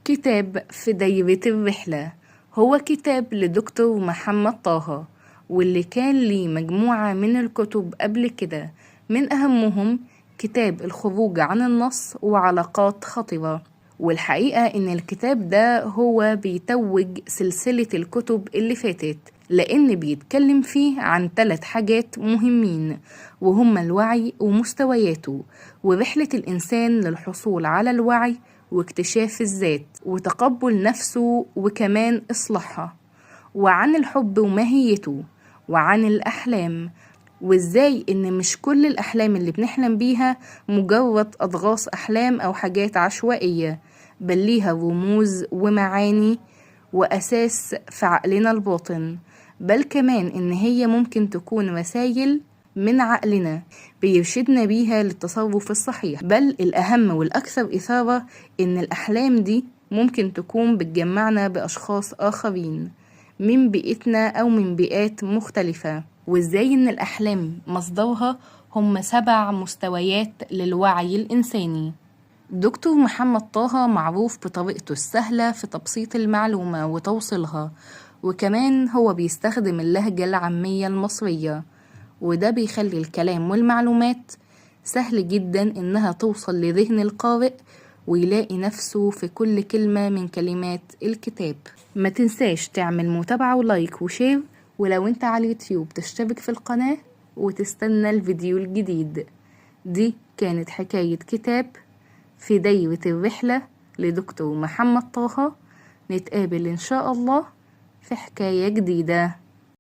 كتاب في دايرة الرحلة هو كتاب لدكتور محمد طه، واللي كان ليه مجموعة من الكتب قبل كده، من أهمهم كتاب الخروج عن النص وعلاقات خطرة. والحقيقة إن الكتاب ده هو بيتوج سلسلة الكتب اللي فاتت، لأن بيتكلم فيه عن 3 حاجات مهمين، وهما الوعي ومستوياته، ورحلة الإنسان للحصول على الوعي واكتشاف الذات وتقبل نفسه وكمان إصلاحها، وعن الحب وماهيته، وعن الأحلام، وإزاي إن مش كل الأحلام اللي بنحلم بيها مجرد أضغاث أحلام أو حاجات عشوائية، بل ليها رموز ومعاني وأساس في عقلنا الباطن، بل كمان إن هي ممكن تكون رسائل من عقلنا بيرشدنا بيها للتصرف الصحيح. بل الأهم والأكثر إثارة إن الأحلام دي ممكن تكون بتجمعنا بأشخاص آخرين من بيئتنا أو من بيئات مختلفة، وإزاي إن الأحلام مصدرها هم 7 مستويات للوعي الإنساني. دكتور محمد طه معروف بطريقته السهلة في تبسيط المعلومة وتوصيلها، وكمان هو بيستخدم اللهجة العامية المصرية، وده بيخلي الكلام والمعلومات سهل جدا إنها توصل لذهن القارئ ويلاقي نفسه في كل كلمة من كلمات الكتاب. ما تنساش تعمل متابعة و like و share، ولو انت على اليوتيوب تشترك في القناة وتستنى الفيديو الجديد. دي كانت حكاية كتاب في دايرة الرحلة لدكتور محمد طه. نتقابل إن شاء الله في حكاية جديدة.